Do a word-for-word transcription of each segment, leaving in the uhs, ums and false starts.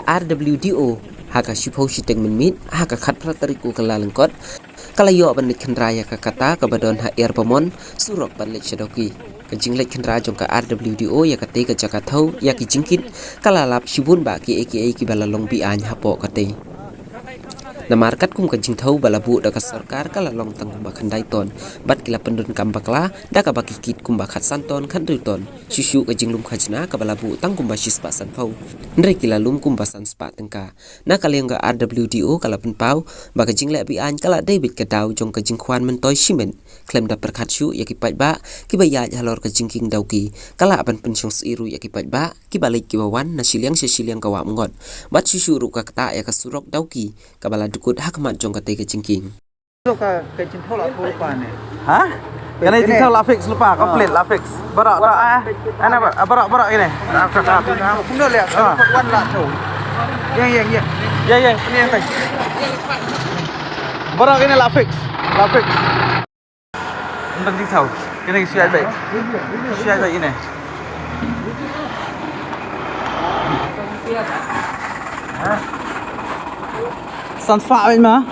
R W D O ha ka shiphew shiteng mynmiet ha ka khatphra tarik u Kyllalyngkot ka la ïoh ban leit khynra ïa ka kata kaba don ha Erbamon surok ban leit sha Dawki. Ka jingleit khynra jong ka R W D O ïa katei ka jaka thew ïa ki jingkit ka la lap shibun bah kiei kiei kiba la long be-aiñ hapoh katei. Namar katkum ka jingthew ba la buh da ka sorkar ka la long tang kumba khyndai ton bad ki la pyndonkam bakla da kaba ki kit kumba khatsan ton khathynriew ton. Shuh shuh ka jinglum khajna kaba la buh tang kumba shispah sanphew, hynrei ki la lum kumba sanspah tyngka. Na ka liang ka R W D O ka la pynpaw ba ka jingleh be-aiñ ka la dei beit ka daw jong ka jingkhwan myntoi shimet khlem da pyrkhat shuh ïa ki paidbah kiba ïaid halor ka jingkieng Dawki. Ka lah ban pynshong sih ruh ïa ki paidbah kiba leit kiba wan na shiliang sha shiliang ka Wah Mngot bad shuh shuh ruh ka ktah ïa ka surok Dawki kaba la dkut ha khmat jong katei ka jingkieng. Ka, ka jingthew la thew lypa ne. Ha? Kane jingthew la fix lypa, complete la fix. Baroh, baroh, eh. Ana baroh, baroh, baroh kine. Kumno leh, wan la thew. Ïeng, ïeng, ïeng. Ïeng, ïeng. Baroh kine la fix, la fix. Ym don jingthew. Kine ki shu ïaid beit. Shu ïaid beit kine. San spah beit ma.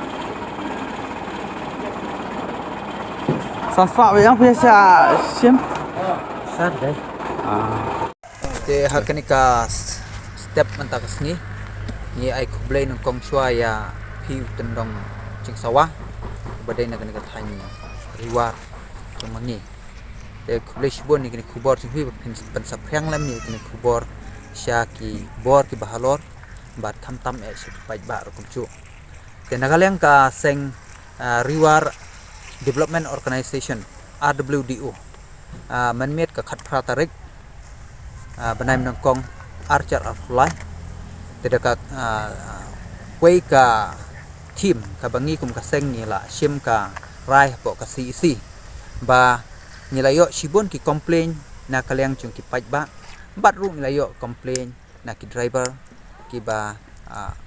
San spah beit ïa phi sha shim. Te ha kane ka s-, step mynta ka sngi ngi ai khublei nyngkong shuwa ïa phi u tyndong jingsawa ba dei na kane ka thaiñ Riwar jong ma ngi. Te khublei shibun ïa kine ki khubor jong phi ba phin pynsaphriang lem ïa kine ki khubor sha ki bor kiba halor bad khamtam eh sha ki paidbah ruh kumjuh. Te na ka liang ka seng, ah, Riwar Development Organization, R W D O, ah, mynmiet ka khatphra tarik, ah, bnai nyngkong arhajar arphew lai. Te da ka, ah, kawei ka theme kaba ngi kum ka seng ngi la shim ka rai hapoh ka C E C ba ngi la ïoh shibun ki complain na ka liang jong ki paidbah bad ruh ngi la ïoh complain na ki driver kiba, ah,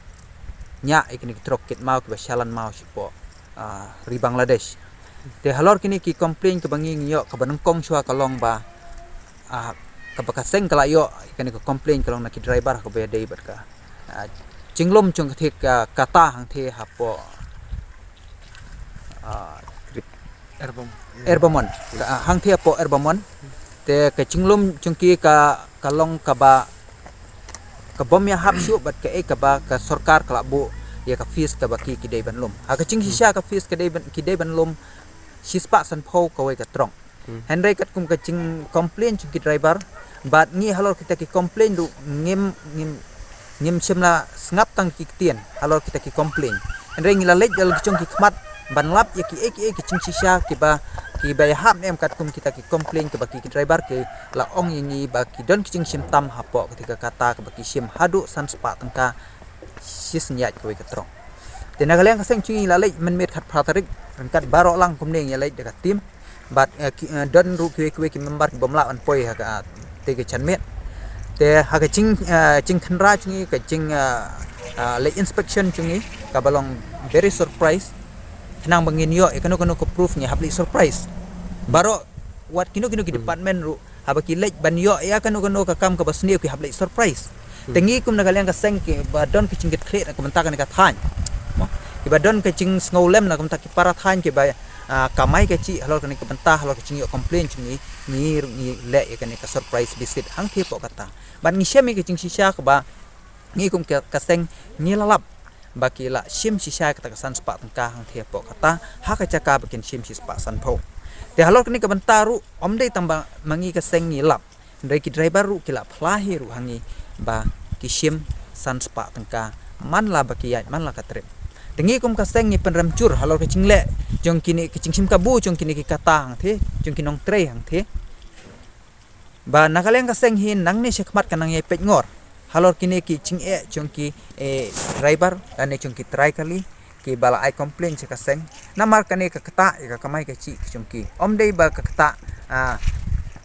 ñiah ïa kine ki trok kit maw kiba shalan maw shapoh, ah, ri Bangladesh. Te halor kine ki complain kaba ngi ngi ïoh kaba nyngkong shuwa ka long ba, ah, kaba ka seng ka la ïoh ïa kane ka complain ka long na ki driver kaba ïadei bad ka, ah, jinglum jong katei ka kata hangtei hapoh, ah, Erbamon. Erbamon. Ka, ah, hangtei hapoh Erbamon. Te ka jinglum jong ki ka, ka long kaba, ka bym ïahap shuh bad kaei kaba ka sorkar ka la buh ïa ka fees kaba ki, ki dei ban lum. Ha ka jingshisha ka fees ka dei ban, ki dei ban lum shispah sanphew kawei ka trok. Hmm. Hynrei katkum ka jingcomplain jong ki driver bad ngi halor kita ki complain ruh ngim, ngim, ngim shym la sngap tang ki ktien halor kita ki complain. Hynrei ngi la leit da la ki jong ki khmat ban lap ïa kiei kiei ki jingshisha kiba, kiba ïahap ne em katkum kita ki complain kiba ki, ki driver ki la ong ïa ngi ba ki don ki jingshim tam hapoh katei ka kata kaba ki shim haduh san spah tyngka shi sngi ïaid kawei ka trok. Te na ka liang ka seng jong ngi la leit mynmiet khatphra tarik ryngkat baroh lang kumne ngi la leit da ka team. Bad, eh, ki, eh, don ruh kiwei kiwei ki member ki bym lah ban poi ha ka, ah, te ka janmiet. Te ha ka jing, eh, jingkhynra jong ngi ka jing, eh, eh, leit inspection jong ngi kaba long very surprise. Khnang ba ngin ïoh ïa kano kano ka proof ngi hap leit surprise. Baroh wat kino kino ki department ruh haba ki leit ban ïoh ïa kano kano ka kam kaba sniew ki hap leit surprise. Hmm. Te ngi kum na ka liang ka seng kiba don ka jingkitkhlieh na ka bynta kane ka thaiñ. Mo? Kiba don ka jingsngewlem na ka bynta ki para thaiñ kiba, ah, kamai kajih halor kane ka bynta halor ka jingïoh complain jong ngi, ngi, ngi leh ïa kane ka surprise visit hangtei hapoh kata. Bad ngi shem ïa ka jingshisha kaba ngi kum ka, ka seng ngi la lap ba ki la shim shisha ïa kata ka san spah tyngka hangtei hapoh kata ha ka jaka ba kin shim shispah sanphew. Te halor kane ka bynta ruh ym dei tang ba ma ngi ka seng ngi lap. Hynrei ki driver ruh ki la phla hi ruh ha ngi ba ki shim san spah tyngka man la ba ki ïaid man la ka trip. Te ngi kum ka seng ngi pynrem jur halor ka jingleh jong kine, ka jingshim kabu jong kine ki kata hangtei, jong ki nongtrei hangtei. Ba na ka liang ka seng hi nangne shakhmat ka nang ïai peit ngor halor kine ki jingeh jong ki, eh, driver lane jong ki trai kali kiba la ai complain sha ka seng. Namar kane ka ktah ïa ka kamai kajih ka jong ki. Ym dei ba ka ktah, ah,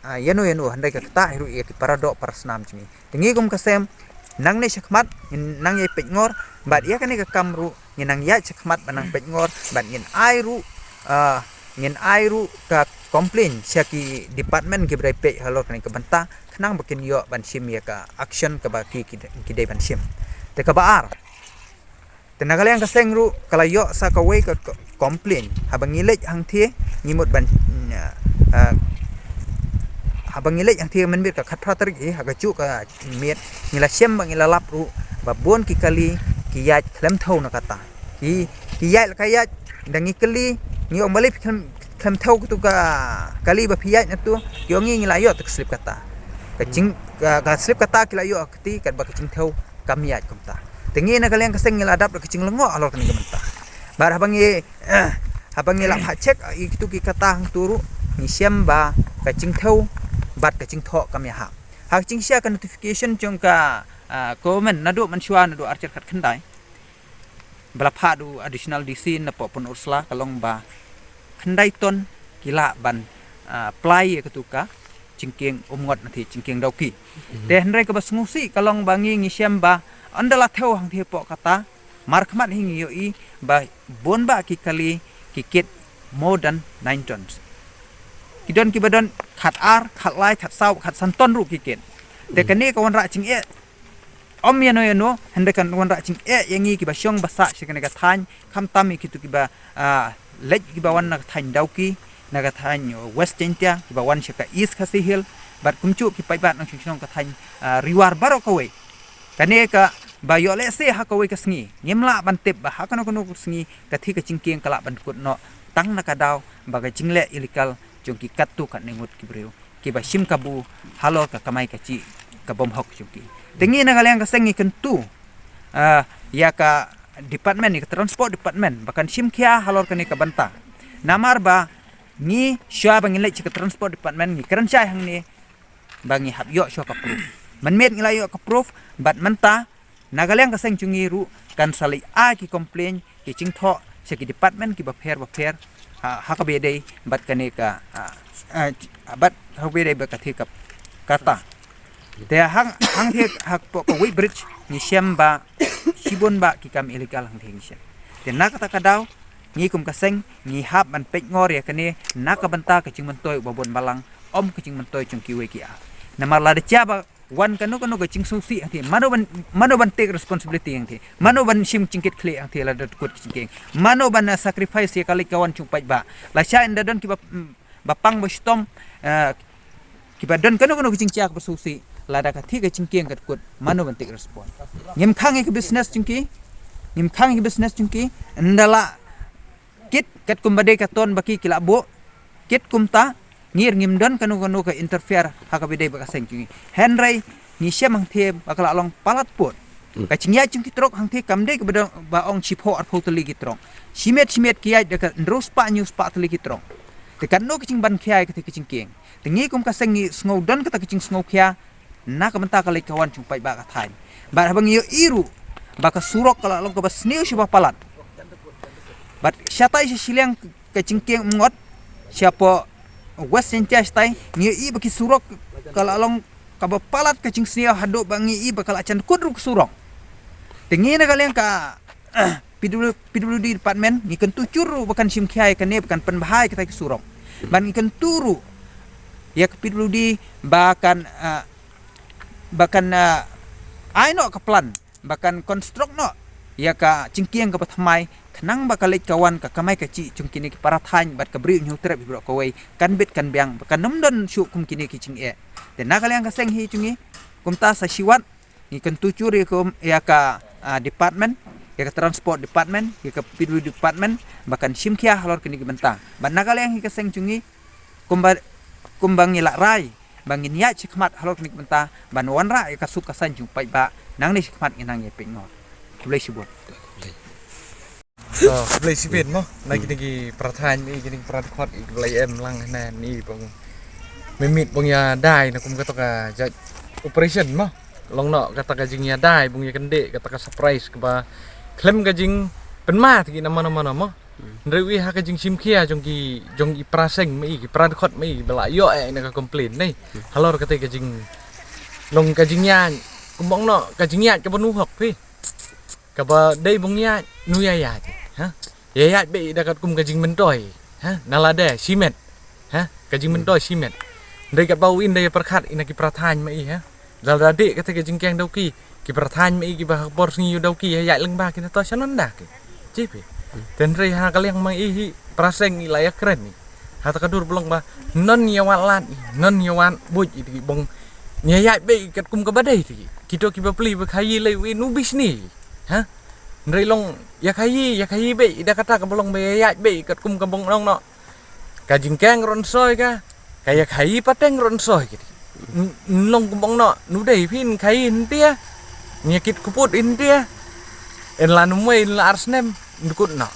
ah, ïano ïano, hynrei ka ktah hi ruh ïa ki para doh para snam jong ngi. Te ngi kum ka seng nangne shakhmat ngin nang ïai peit ngor bad ïa kane ka kam ruh ngin nang ïaid shakhmat ban nang peit ngor bad ngin ai ruh, ah, ngin ai ruh ka complain sha ki department kiba dei peit halor kane ka bynta khnang ba kin ïoh ban shim ïa ka action kaba ki, ki, ki dei ban shim. Te kaba ar, te na ka liang ka seng ruh ka la ïoh sa kawei ka ka complain. Haba ngi leit hangthie ngi mut ban, ah, ah, haba ngi leit hangthie mynmiet ka khatphra tarik hi ha ka juh ka miet ngi la shem ba ngi la lap ruh ba bun ki kali ki ïaid khlem thew na kata. Ki ki ïaid la ka ïaid da ngi kylli, ngi ong balei phi khlem khlem thew katu ka kali ba phi ïaid na tu, ki ong ngi ngi la ïoh te ka slip kata. Ka jing ka, ka slip kata ki la ïoh ha ka kti katba ka jingthew kam ïaid kumta. Te ngi na ka liang ka seng ngi la dap da ka jinglyngngoh halor kane ka bynta. Bad haba ngi haba ngi la phah check ïa kitu ki kata hangtu ruh ngi shem ba ka jingthew bad ka jingthoh kam ïahap. Ha ka jingshisha ka notification jong ka, ah, government naduh mynshuwa naduh arhajar khatkhyndai ba la phah da u additional D C na Pynursa ka long ba khyndai ton ki lah ban, ah, plie ïa katu ka jingkieng umngot na te jingkieng dawki. Te hynrei kaba sngewsih ka long ba ngi ngi shem ba ynda la thew hangthie hapoh kata markhmat hi ngi ïohi ba bun bah ki kali ki kit more than nine tons. Ki don kiba don khat ar, khat lai, khat saw, khat san ton ruh ki kit. Te kane ka wanrah jingeh ym ïano ïano, hynrei kan wanrah jingeh ïa ngi kiba shong ba sah sha kane ka thaiñ, khamtam ïa kitu kiba, ah, leit kiba wan na ka thaiñ Dawki, na ka thaiñ West Jaintia, kiba wan sha ka East Khasi Hills, bad kumjuh ki paidbah nongshong shnong ka thaiñ, ah, Ri War baroh kawei. Kane kaba ïoh lehse ha kawei ka sngi ngim lah ban tip ba ha kano kano ka sngi ka thie ka jingkieng ka lah ban kut noh tang na ka daw ba ka jingleh illegal jong ki katto katne ngut ki briew kiba shim kabu halor ka kamai kajih ka bym hok jong ki. Te ngi na ka liang ka seng ngi kyntu, ah, ïa ka department, ïa ka transport department ba kan shim khia halor kane ka bynta. Namar ba ngi shuwa ba ngi leit sha ka transport department ngi kren shai hangne ba ngi hap ïoh shuwa ka proof. Mynmiet ngi la ïoh ka proof bad mynta na ka liang ka seng jong ngi ruh kan sa leit ai ki complain ki jingthoh sha ki department kiba pher ba pher ha, ha kaba ïadei bad kane ka, ah, ah, bad ha kaba ïadei bad ka thie ka kata. Te hang, hangthie hapoh ka weighbridge ngi shem ba shibun bah ki kam illegal hangthie ngi shem. Te na kata ka daw ngi kum ka seng ngi hap ban peit ngor ïa kane na ka bynta ka jingmyntoi uba bun balang, ym ka jingmyntoi jong kiwei ki ar. Namar lada jia ba wan kano kano ka jingsngewsih hangthie, mano ban, mano ban take responsibility hangthie, mano ban shim jingkit khlieh hangthie lada kut ka jingkieng, mano ban, ah, sacrifice ïa ka leit ka wan jong u paidbah. Lashai ynda don kiba, mm, ba pang ba shitom, ah, kiba don kano kano ka jingjia kaba sngewsih, lada ka thie ka jingkieng ka kut, mano ban take response. Ngim khang ïa ka business jong ki, ngim khang ïa ka business jong ki. Ynda la kit katkum ba dei ka ton ba ki ki la buh, kit kumta, ngi ruh ngim don kano kano ka interfere ha kaba ïadei bad ka seng jong ngi. Hynrei ngi shem hangthie ba ka la long palat pud. Ka jingïaid jong ki trok hangthie kam dei kaba don ba ong shiphew arphew tylli ki trok. Shimet shimet ki ïaid da ka hynriew spah hynñiew spah tylli ki trok. Te katno ka jingban khia ïa kata ka jingkieng. Te ngi kum ka seng ngi sngew don kata ka jingsngewkhia na ka bynta ka leit ka wan jong u paidbah ka thaiñ. Bad haba ngi ïohi ruh ba ka surok ka la long kaba sniew sha ba palat. Bad shatai sha shiliang ka jingkieng umngot shapoh West Jaintia shatai ngi ïohi ba ki surok ka la long kaba palat ka jingsniew haduh ba ngi ïohi ba ka la jan kut ruh ka surok. Te ngi na ka liang ka P W, P W D department ngi kyntu jur ruh ba kan shim khia ïa kane ba kan pynbha ïa kata ki surok. Bad ngi kyntu ruh ïa ka P W D ba kan, ah, ba kan, ah, ai noh ka plan ba kan construct noh ïa ka jingkieng kaba thymmai khnang ba ka leit ka wan ka kamai kajih jong kine ki para thaiñ bad ka briew Hynñiewtrep hi baroh kawei kan bit kan biang ba kan ym don shuh kum kine ki jingeh. Te na ka liang ka seng hi jong ngi kumta sa shiwat ngi kyntu jur ïa ka, ïa ka, ah, department, ïa ka transport department, ïa ka P W D department ba kan shim khia halor kine ki bynta. Bad na ka liang hi ka seng jong ngi kumba, kumba ngi la rai ba ngin ïaid shakhmat halor kine ki bynta ban wanrah ïa ka suk ka saiñ jong u paidbah. Nangne shakhmat ngin nang ïa peit ngor. Khublei shibun. Oh, khublei shibun mo. Na kine ki para thaiñ, kine ki para dkhot, ki blei em lang hana ni bang. Mynmiet bang ïa dai na kum kata ka jait operation mo. Long noh kata ka jingïadei bang ïa kyndit kata ka surprise kaba khlem ka jingpynmad ki na mano mano mo. Hynrei wi ha ka jingshim khia jong ki, jong ki para seng ma i, ki para dkhot ma i ba la ïoh eh na ka complain nei. Halor kata ka jing long ka jingïaid, kum bang noh ka jingïaid kaba nu hok phi. Kaba dei bang ïaid, nu ïa ïaid. Ha? Ïa ïaid beit da katkum ka jingmyntoi. Ha? Na lade shimet. Ha? Ka jingmyntoi shimet. Dei katba u in dei pyrkhat ina ki para thaiñ ma i, ha. Lada dei kata ka jingkieng Dawki. Ki para thaiñ ma i ki ba ha ka por sngi ïa u dawki ïa ïaid lyngba ki na to sha nonda ki. Chi phi. Te hynrei ha ka liang ma i hi para seng i la ïa kren i. Ha ta ka dur ba long ba non ïa wad lad i, non ïa wad buit i te ki bong. Ïa ïaid beit katkum kaba dei te ki. Kito ki bapli ba khaïi lei u i nu bishni. Ha? Hynrei long ïa khaïi, ïa khaïi beit i da kata kaba long ba ïa ïaid beit katkum ka bong nong noh. Ka jingkeng ron soi ka, ka ïa khaïi pateng ron soi ki. N-, n-, long kum bong noh, nu dei phin khaïi hyntia, ïa kit kuput hyntia, en la numwei en la ar snem, ndukut noh.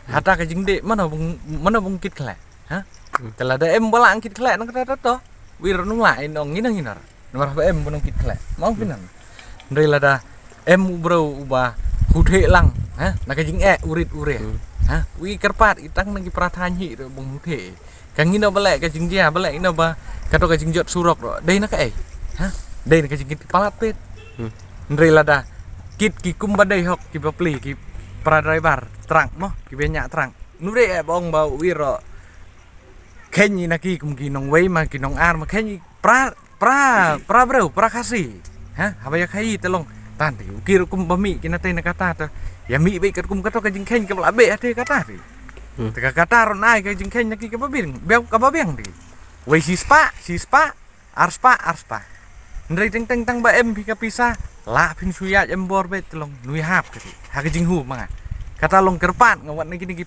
Hata ka jingdei, mano bong, mano bong kit khleh, ha? Te lada em ba la kit khleh, nang kata to, wir nu la, en ong ngina ngina. Namar haba em ba nong kit khleh. Mo phi nang. Hynrei lada em u bro uba huthe lang, ha? Na ka jingeh urit ure. Ha? Wi kyrpad i tang na ki para thaiñ hi ro bong huthe. Ka ngino ba leh ka jingjia, ba leh ino ba kato ka jingjot surok ro. Dei na ka ei. Ha? Dei na ka jingkit palat pet. Hynrei lada kit ki kum ba dei hok ki bapli ki para driver truck mo, ki benya truck. Nu dei eh ba ong ba wi ro. Khein i na ki kum ki nongwei ma ki nongar ma khein i pra, pra, pra bro, pra Khasi. Ha, haba ïa khaïi te long. Tan te u ki rukum ba mih ki na te na kata te. Ïa mih beit katkum kato ka jingkhein kaba la beit ha te kata te. Te ka kata ron ai ka jingkhein na ki kaba biang, biang kaba biang te. Wei shi spah, shi spah, ar spah, ar spah. Hynrei teng teng tang ba em phi ka pisa, la phin shu ïaid em bor beit te long, nu ïa hap ka te. Ha ka jinghu ma nga. Kata long kyrpad nga wat na ki na ki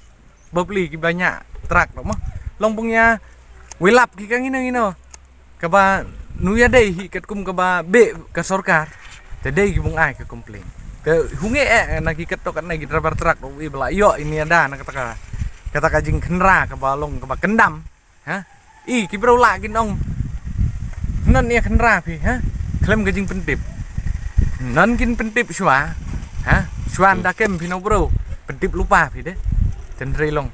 bapli ki banya truck ro mo. Long bong ïa wei lap ki ka ngino ngino. Kaba nu ïa dei hi katkum kaba beh ka sorkar. Te dei ki bong ai ka complain. Te hunge eh na ki kato kat na ki driver truck ro wi ba la ïoh ini ada na kata ka, kata ka jingkynra kaba long kaba kyndam. Ha? I ki bro la ki nong. Non ïa kynra phi, ha? Khlem ka jingpyntip. Non kin pyntip shwa. Ha? Shwa da kem phi no bro. Pyntip lupa phi de. Tynrei long.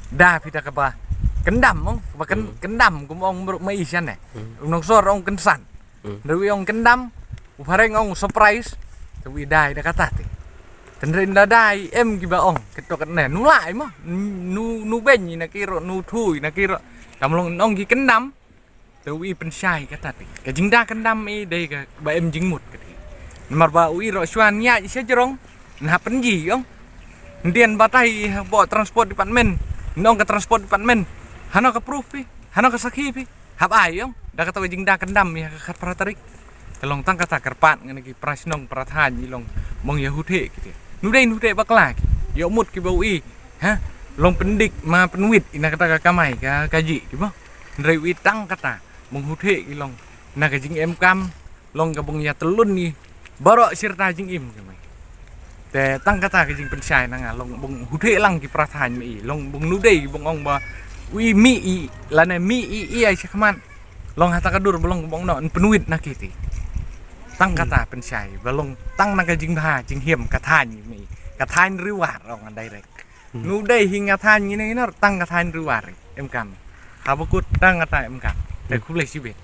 Da phi da kaba kyndam mong, kaba kyn-, kyndam kum ong bro ma i shan ne. Ung nong sor ong kynsan. Hynrei wi ong kyndam, u phareng ong surprise, te wi dai da kata te. Tynrei nda dai em kiba ong, kito kat ne, nu lai mo, nu, nu beny na kiro, nu thui na kiro. Tam long ong ki kyndam, te wi pynshai kata te. Ka jingda kyndam i dei ka ba em jingmut kata. Namar ba wi ro shwan ïa i sha jrong, na pynji ong. Ndien batai bo transport department, nong ka transport department. Hano ka proof pi, hano ka sakhi pi. Hap ai ong, da kata ka jingda kyndam ïa ka khatphra tarik. Te long tang kata kyrpad ngan ki para shnong para thaiñ i long mong ïa huthe ki te. Nu dei nu te bakla ki. Ïa mut ki ba u i, ha? Long pyndik ma pynwit i na kata ka kamai ka, ka ji ki ba. Hynrei u i tang kata mong huthe ki long na ka jingem kam. Long ka bong ïa telun ni baroh sirta jingim ki mai. Te tang kata ka jingpynshai na nga long bong huthe lang ki para thaiñ ma i long bong nu dei bong ong ba wi mi i lane mi i i ai shakmat. Long hata ka dur ba long bong no pynwit na kiti. Tang kata pynshai ba long tang na ka jingbha jinghiam ka thaiñ ma i ka thaiñ riwar ong direct. Nu dei hi nga thaiñ ngine ngine tang ka thaiñ riwar em kam. Haba kut tang kata em kam. Te khublei shibit.